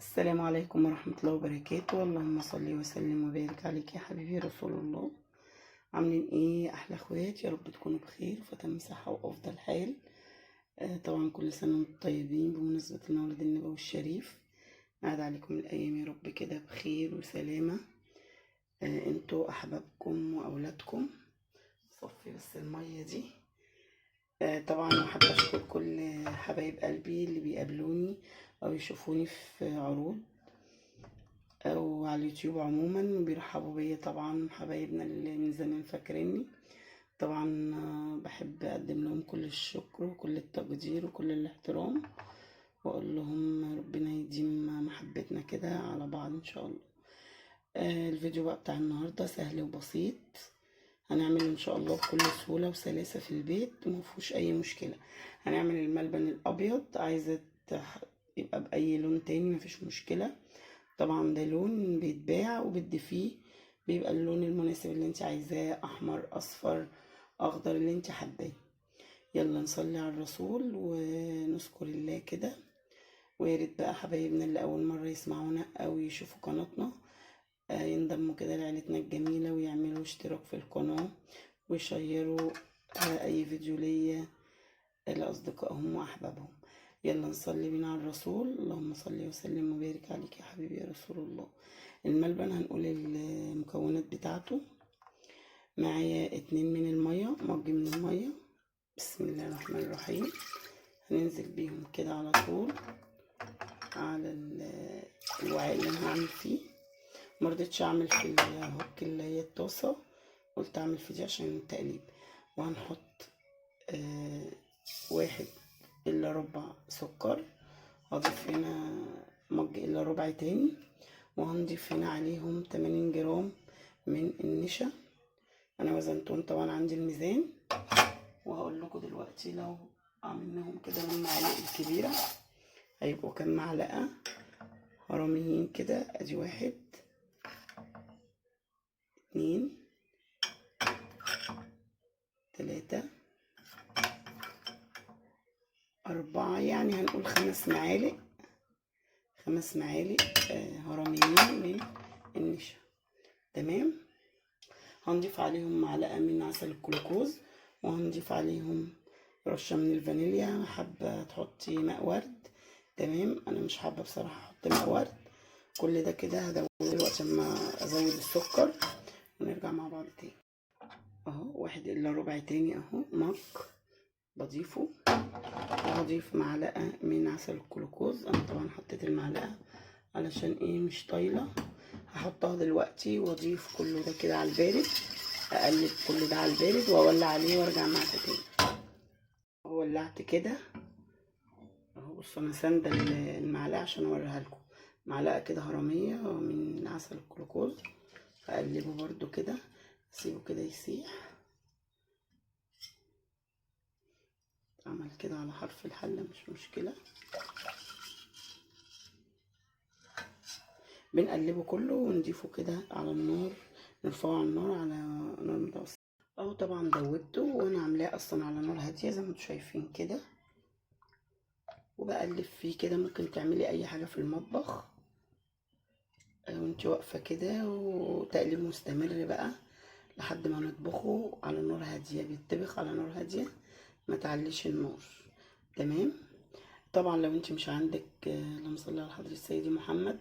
السلام عليكم ورحمة الله وبركاته. اللهم صل وسلم وبارك عليك يا حبيبي رسول الله. عاملين ايه احلى اخوات؟ يا رب تكونوا بخير وفتم صحة وافضل حال. طبعا كل سنة وانتم طيبين بمناسبة المولد النبوي الشريف. قاعد عليكم الايام يا رب كده بخير وسلامة. انتوا احبابكم واولادكم. صفي بس المية دي. طبعا وحابة اشكر كل حبايب قلبي اللي بيقابلوني او يشوفوني في عروض او على اليوتيوب عموما بيرحبوا بيا. طبعا حبايبنا اللي من زمان فاكريني، طبعا بحب اقدم لهم كل الشكر وكل التقدير وكل الاحترام، واقول لهم ربنا يديم محبتنا كده على بعض ان شاء الله. الفيديو بقى بتاع النهارده سهل وبسيط، هنعمله ان شاء الله بكل سهولة وسلاسه في البيت ومفيهوش اي مشكلة. هنعمل الملبن الابيض، عايزه يبقى باي لون تاني مفيش مشكلة. طبعا ده لون بيتباع وبتضيفيه، بيبقى اللون المناسب اللي انت عايزاه، احمر اصفر اخضر اللي انت حباه. يلا نصلي على الرسول ونذكر الله كده. ويا ريت بقى حبايبنا اللي اول مرة يسمعونا او يشوفوا قناتنا ينضموا كده لعيلتنا الجميلة ويعملوا اشتراك في القناة ويشيروا اي فيديو ليا لاصدقائهم واحبابهم. يلا نصلي بينا على الرسول. اللهم صل وسلم وبارك عليك يا حبيبي يا رسول الله. الملبن هنقول المكونات بتاعته. معايا 2 من المية، مج من المية. بسم الله الرحمن الرحيم. هننزل بيهم كده على طول على الوعاء اللي انا هعمل فيه. مرضتش اعمل في الهوك اللي هي الطاسة، قلت اعمل في دي عشان التقليب. وهنحط 1 إلا ربع سكر، هضيف هنا مج إلا ربع تاني، وهنضيف هنا عليهم 80 جرام من النشا. انا وزنتهم طبعا عندي الميزان، وهقول لكم دلوقتي لو عملناهم كده بالمعالق الكبيرة هيبقوا كام معلقة هرميين كده. ادي 1 2 3 4، يعني هنقول 5 معالق، 5 معالق هرميين من النشا. تمام. هنضيف عليهم معلقة من عسل الجلوكوز، وهنضيف عليهم رشة من الفانيليا. حابة تحطي ماء ورد، تمام. انا مش حابة بصراحة احط ماء ورد. كل ده كده هدوبه دلوقتي اما ازود السكر ونرجع مع بعض تاني. اهو 1 إلا ربع تاني اهو مج بضيفه، وهضيف معلقة من عسل الجلوكوز. انا طبعا حطيت المعلقة علشان ايه مش طايلة، هحطها دلوقتي واضيف كله ده كده على البارد. اقلب كل ده على البارد واولع عليه وارجع معاكم تاني. ولعت كده اهو. بصوا انا ساندة المعلقة عشان اوريها لكم. معلقة كده هرمية من عسل الجلوكوز، اقلبه برده كده، اسيبه كده يسيح. عمل كده على حرف الحلة مش مشكلة. بنقلبه كله ونضيفه كده على النار، نرفعه على النار على نار متوسطة. اهو طبعا دوبته وانا عاملاه اصلا على نار هادية زي ما انتم شايفين كده، وبقلب فيه كده. ممكن تعملي اي حاجة في المطبخ وانتي واقفة كده، وتقليب مستمر بقى لحد ما نطبخه على نار هادية. بيتطبخ على نار هادية، ما تعليش النار. تمام. طبعا لو انت مش عندك اللهم صل على حضرة سيدي محمد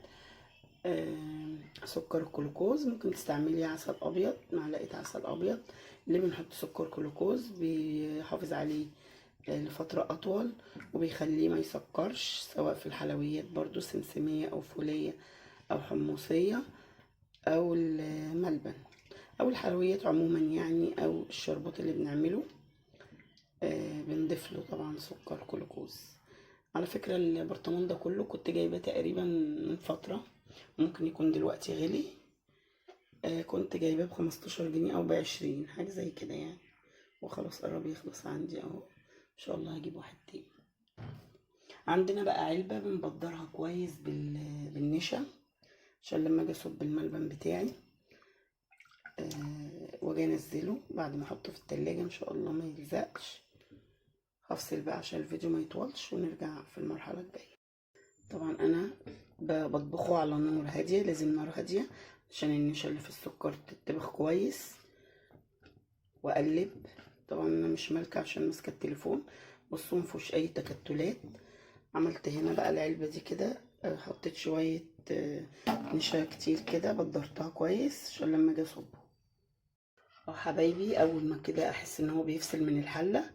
سكر الجلوكوز، ممكن تستعملي عسل ابيض، معلقه عسل ابيض. اللي بنحط سكر جلوكوز بيحافظ عليه لفترة اطول وبيخليه ما يسكرش، سواء في الحلويات برضو سمسميه او فوليه او حمصية او الملبن او الحلويات عموما يعني، او الشربات اللي بنعمله بنضيف له طبعا سكر جلوكوز. على فكرة البرطمان ده كله كنت جايباه تقريبا من فترة، ممكن يكون دلوقتي غلي. كنت جايباه ب15 جنيه او ب20 حاجة زي كده يعني، وخلاص قرب يخلص عندي اهو. ان شاء الله هجيب واحد تاني. عندنا بقى علبة بنبدرها كويس بالنشا عشان لما اجي اصب الملبن بتاعي واجي انزله بعد ما احطه في التلاجة ان شاء الله ما يلزقش. هفصل بقى عشان الفيديو ما يطولش ونرجع في المرحلة الجاية. طبعا انا بطبخه على نار هادية، لازم نار هادية عشان النشا اللي في السكر تتطبخ كويس. واقلب، طبعا انا مش مالكه عشان ماسكه التليفون. بصوا مفيهوش اي تكتلات. عملت هنا بقى العلبة دي كده، حطيت شوية نشا كتير كده، بدرتها كويس عشان لما اجي اصبه. حبايبي اول ما كده احس ان هو بيفصل من الحلة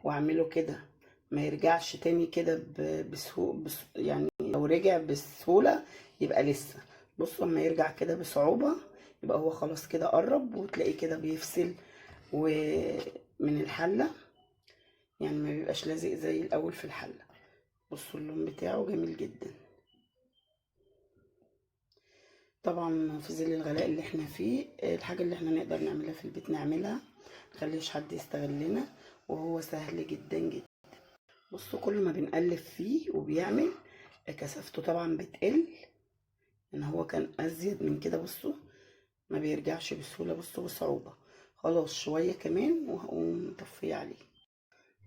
واعمله كده ما يرجعش تاني كده بسهولة، يعني لو رجع بسهولة يبقى لسه. بصوا اما يرجع كده بصعوبة يبقى هو خلاص كده قرب، وتلاقيه كده بيفصل ومن الحلة، يعني ما بيبقاش لازق زي الاول في الحلة. بصوا اللون بتاعه جميل جدا. طبعا في ظل الغلاء اللي احنا فيه، الحاجة اللي احنا نقدر نعملها في البيت نعملها، مخليش حد يستغلنا، وهو سهل جدا جدا. بصوا كل ما بنقلب فيه وبيعمل كثافته طبعا بتقل، ان هو كان ازيد من كده. بصوا ما بيرجعش بسهولة، بصوا بصعوبة. خلاص شوية كمان وهقوم مطفيه عليه.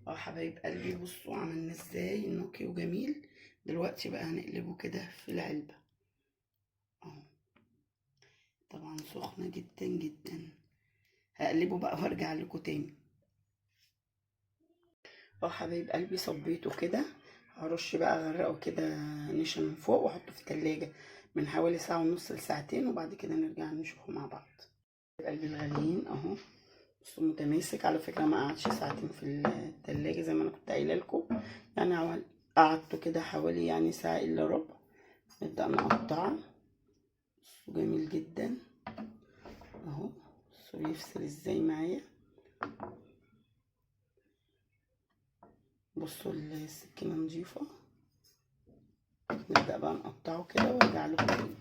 حبايب قلبي بصوا عملنا ازاي نقي وجميل. دلوقتي بقى هنقلبه كده في العلبة اهو، طبعا سخنة جدا جدا. هقلبه بقى وارجع لكم تاني. حبايب قلبي صبيته كده، هرش بقى اغرقه كده نشا من فوق واحطه في التلاجة من حوالي ساعة ونص لساعتين، وبعد كده نرجع نشوفه مع بعض. قلبي الغاليين اهو، بصوا متماسك على فكرة، ما قعدش ساعتين في التلاجة زي ما انا كنت قايله لكم، يعني قعدته كده حوالي يعني ساعة الا ربع. نبدأ نقطعه. بصوا جميل جدا اهو، بصوا بيفصل ازاي معايا. بصوا السكينة نضيفة. نبدأ بقى نقطعه كده وارجع لكم تاني.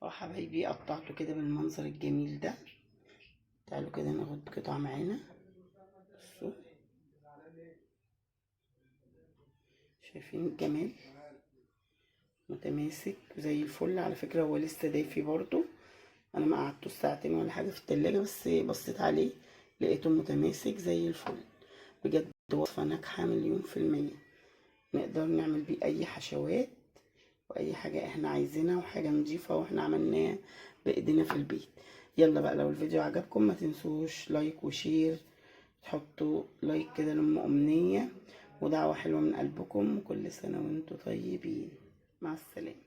حبايبي قطعته كده بالمنظر الجميل ده. تعالوا كده ناخد قطعة معانا. بصوا شايفين الجمال، متماسك زي الفل. على فكرة هو لسه دافي برضو، انا ما قعدتوش ساعتين ولا حاجة في التلاجة، بس بصيت عليه لقيته متماسك زي الفل. بجد وصفة ناجحة 1,000,000%، نقدر نعمل بيه اي حشوات واي حاجة احنا عايزينها، وحاجة نضيفة واحنا عملناها بايدينا في البيت. يلا بقى لو الفيديو عجبكم ما تنسوش like و share، تحطوا like كده لأم أمنية، ودعوة حلوة من قلبكم، وكل سنة وانتوا طيبين. مع السلامة.